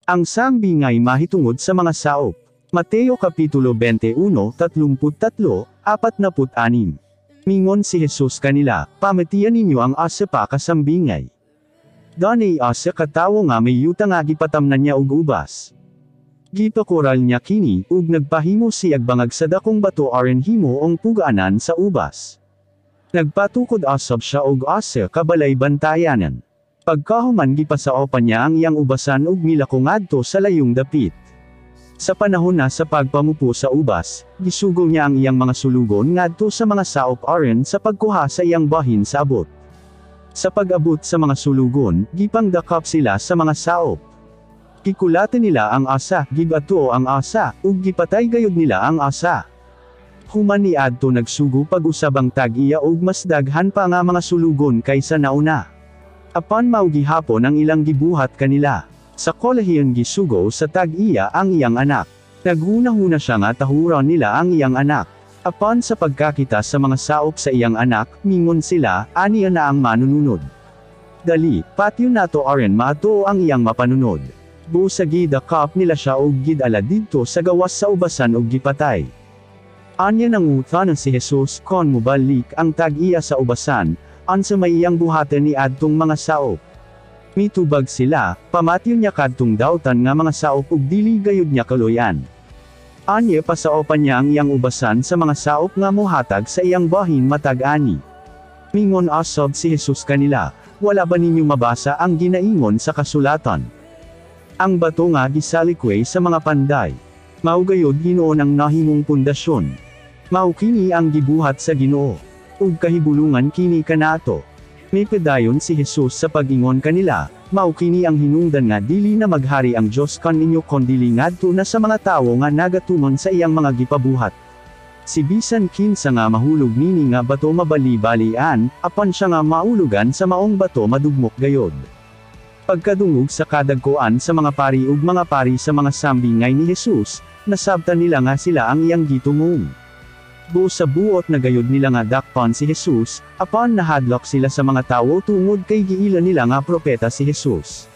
Ang sambingay mahitungod sa mga saop. Mateo Kapitulo 21, 33, 46. Mingon si Jesus kanila, "Pamatian ninyo ang asa pa ka sambingay. Dunay asa ka tawo nga may yuta nga gipatamnan niya og ubas. Gipakoral niya kini, ug nagpahimo siyag bangag sa dakong bato aron himuong pugaanan sa ubas. Nagpatukod usab siya og asa ka balay bantayanan. Pagkahuman, gipasaopan niya ang iyang ubasan ug milako ngadto sa layong dapit. Sa panahon na sa pagpamupo sa ubas, gisugo niya ang iyang mga sulugon ngadto sa mga saop aron sa pagkuha sa iyang bahin sa abot. Sa pag-abot sa mga sulugon, gipangdakop sila sa mga saop. Gikulata nila ang asa, gibato ang asa, ug gipatay gayud nila ang asa. Human niadto, nagsugo pag-usab ang tag-iya og mas daghan pa nga mga sulugon kaysa nauna. Apan mao gihapon ang ilang gibuhat kanila. Sa kolahian, gisugo sa tag-iya ang iyang anak. Naghuna-huna siya nga tahuron nila ang iyang anak. Apan sa pagkakita sa mga saop sa iyang anak, mingon sila, "Ania na ang manununod. Dali, patyon nato aron maatuo ang iyang mapanunod." Busa gidakop nila siya og gidala didto sa gawas sa ubasan ug gipatay. Anya nangutana si Jesus, "Kon mobalik ang tag-iya sa ubasan, unsa may iyang buhaton ni adtong mga saop?" Mitubag sila, "Pamatyon niya kadtong dautan nga mga saop ug dili gayud niya kaluyan. Anya pasaopan niya ang iyang ubasan sa mga saop nga mohatag sa iyang bahin matag ani." Mingon usab si Jesus kanila, "Wala ba ninyo mabasa ang ginaingon sa kasulatan? Ang bato nga gisalikway sa mga panday, mao gayud hinuon ang nahimong pundasyon. Mao kini ang gibuhat sa Ginoo, ug kahibulungan kini kanato." Mipadayon si Jesus sa pag-ingon kanila, "Mao kini ang hinungdan nga dili na maghari ang Dios kaninyo kon dili ngadto na sa mga tawo nga nagatuman sa iyang mga gipabuhat. Si bisan kinsa nga mahulog nini nga bato mabali-balian, apan siya nga maulugan sa maong bato madugmok gayod." Pagkadungog sa kadagkoan sa mga pari ug mga pari sa mga sambingay ni Jesus, nasabtan nila nga sila ang iyang gitumong. Buo sa buot na gayud nila nga dakpon si Jesus, apan nahadlok sila sa mga tawo tungod kay giila nila nga propeta si Jesus.